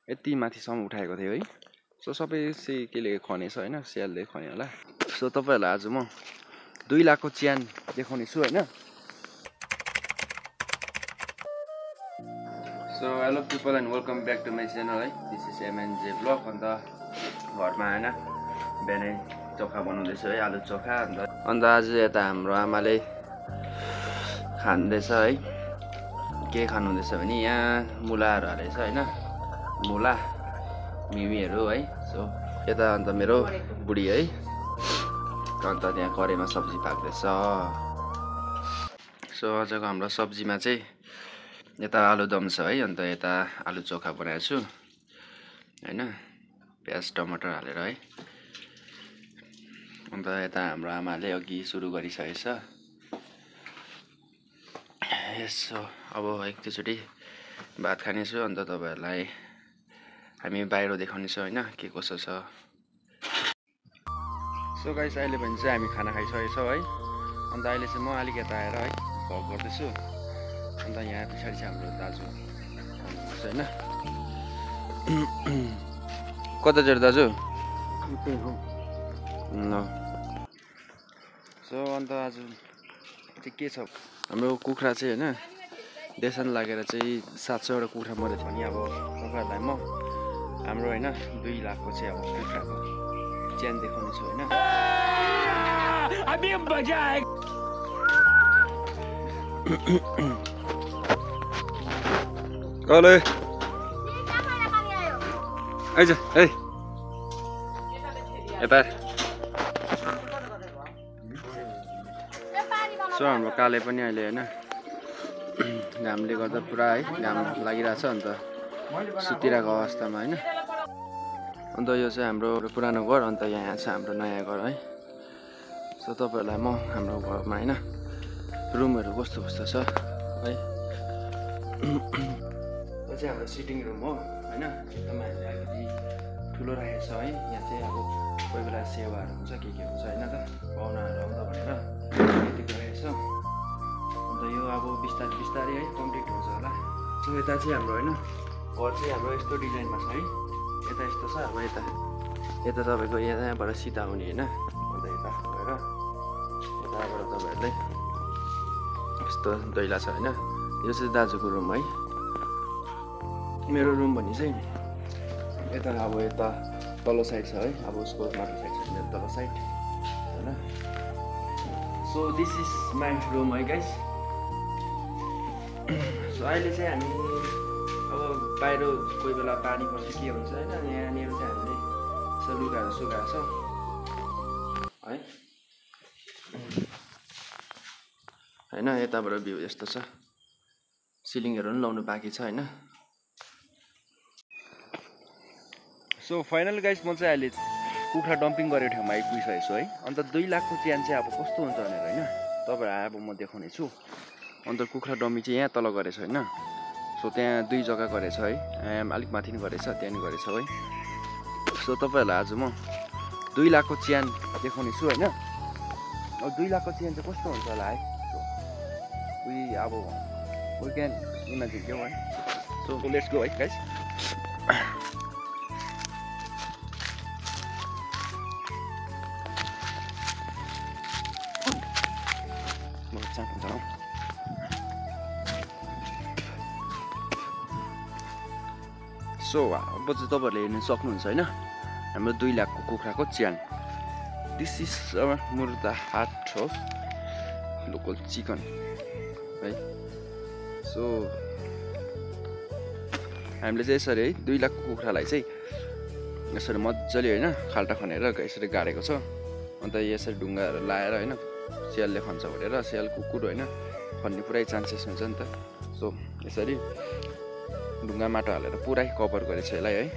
यति माथिसम्म उठाएको थियो है। सो सबै चाहिँ केले खनेछ होइन, स्यालले खने होला। सो तपाईँहरूलाई आज म 2 लाखको च्यान देखाउने छु होइन। So hello people and welcome back to my channel है। This is MNJ blog. अन्त घरमा होइन बिहानै चोखा बनाउँदैछु है, आलु चोखा। अन्त आज यता हाम्रो आमाले खाँदैछ है। के खानुहुँदैछ भने यहाँ मुलाहरू हालेछ होइन, मुला मिमीहरू है। सो यता अन्त मेरो बुढी है, अन्त त्यहाँ कराईमा सब्जी पाक्दैछ। सो आजको हाम्रो सब्जीमा चाहिँ यता आलुदम छ है, अन्त यता आलु चोखा बनाएको छु होइन, प्याज टमाटर हालेर है। अन्त यता हाम्रो आमाले अघि सुरु गरिसकेछ। यसो अब एकैचोटि भात खानेछु, अन्त तपाईँहरूलाई हामी बाहिर देखाउनेछौँ होइन के कसो छ। सो गाइस अहिले भने चाहिँ हामी खाना खाइसकेछौँ है। अन्त अहिले चाहिँ म अलिक यता आएर है भ्लग गर्दैछु। अन्त यहाँ पछाडि चाहिँ हाम्रो दाजु हुनुहुन्छ होइन। कता चाहिँ दाजु? ल सो अन्त आज चाहिँ के छ, हाम्रो कुखुरा चाहिँ होइन देसन लागेर चाहिँ 700 वटा कुखुरा मरेको छ भने अब तपाईँहरूलाई म हाम्रो होइन 2 लाखको चाहिँ अब कुखुराको च्यान देखाउने छु होइन। कले आइज है यता। सो हाम्रो काले पनि अहिले होइन घामले गर्दा पुरा है घाम लागिरहेछ, अन्त सुतिरहेको अवस्थामा होइन। अन्त यो चाहिँ हाम्रो पुरानो घर, अन्त यहाँ छ हाम्रो नयाँ घर है। सो तपाईँहरूलाई म हाम्रो घरमा होइन रुमहरू कस्तो कस्तो छ है। यो चाहिँ हाम्रो सिटिङ रुम हो होइन, एकदम हामीले अलिकति ठुलो राखेको छ है। यहाँ चाहिँ अब कोही बेला सेवाहरू हुन्छ के हुन्छ होइन त, पाहुनाहरू आउँदा भनेर यतिको रहेछ। अन्त यो अब बिस्तारै बिस्तारै है कम्प्लिट हुन्छ होला। सो यता चाहिँ हाम्रो होइन घर चाहिँ हाम्रो यस्तो डिजाइनमा छ है। यता यस्तो छ, अब यता तपाईँको यहाँबाट सिधा आउने होइन, अन्त यता गएर यताबाट तपाईँहरूले यस्तो दैला छ होइन। यो चाहिँ दाजुको रुम है। मेरो रुम भने चाहिँ यता अब यता तल्लो साइड छ है, अब उसको माथि साइड छ मेरो तल्लो साइड होइन। So this is my room है गाइस। सो अहिले चाहिँ हामी अब बाहिर कोही बेला पानी पर्छ के हुन्छ होइन, यहाँनिर चाहिँ हामीले यसो लुगाहरू सुकाएको छ है होइन। यताबाट भ्यू यस्तो छ, सिलिङहरू पनि लाउनु बाँकी छ होइन। सो फाइनल गाइस म चाहिँ अहिले कुखुरा डम्पिङ गरेको ठाउँमा आइपुगिसकेको छु है। अन्त 2 लाखको च्यान चाहिँ अब कस्तो हुन्छ भनेर होइन तपाईँहरू अब म देखाउने छु। अन्त कुखुरा डम्पिङ चाहिँ यहाँ तल गरेछ होइन। सो त्यहाँ 2 जग्गा गरेछ है, अलिक माथि नि गरेछ, त्यहाँ नि गरेछ है। सो तपाईँहरूलाई आज म 2 लाखको च्यान देखाउने छु होइन। अब 2 लाखको च्यान चाहिँ कस्तो हुन्छ होला है, अब वी क्यान इमेजिन क्या है। सो लेट्स गो है गाइस। सो अब चाहिँ तपाईँहरूले हेर्नु सक्नुहुन्छ होइन हाम्रो 2 लाखको कुखुराको च्यान। दिस इज मुर्दा हार्ट अफ लोकल चिकन है। सो हामीले चाहिँ यसरी है 2 लाखको कुखुरालाई चाहिँ यसरी मजाले होइन खाल्टा खनेर यसरी गाडेको छ। अन्त यसरी ढुङ्गाहरू लाएर होइन स्यालले खन्छ भनेर, स्याल कुकुर होइन खन्ने पुरै चान्सेस हुन्छ नि त। सो यसरी ढुङ्गा माटो हालेर पुरै कभर गरेछ यसलाई है।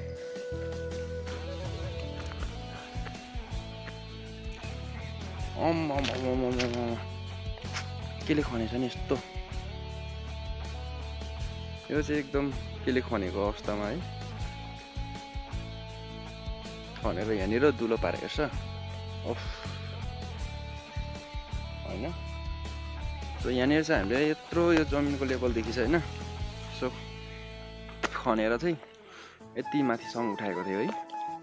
केले खनेछ नि यस्तो, यो चाहिँ एकदम केले खनेको अवस्थामा है खनेर यहाँनिर दुलो पारेको छ अफ होइन। सो यहाँनिर चाहिँ हामीले यत्रो यो जमिनको लेभलदेखि चाहिँ होइन सो खनेर चाहिँ यति माथिसम्म उठाएको थियो है।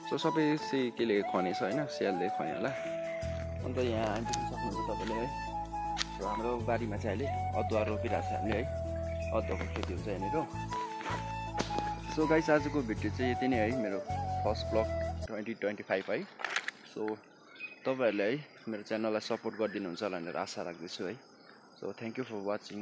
सो सबै चाहिँ केले खनेछ होइन, स्यालले खन्यो होला। अन्त यहाँ आइपुग्नु सक्नुहुन्छ तपाईँले है। र हाम्रो बारीमा चाहिँ अहिले अदुवा रोपिरहेको छ हामीले है, अदुवाको खेती हुन्छ यहाँनिर। सो गाइस आजको भिडियो चाहिँ यति नै है, मेरो फर्स्ट ब्लग 2025 है। सो तपाईँहरूले है मेरो च्यानललाई सपोर्ट गरिदिनुहुन्छ भनेर आशा राख्दछु है। So thank you for watching.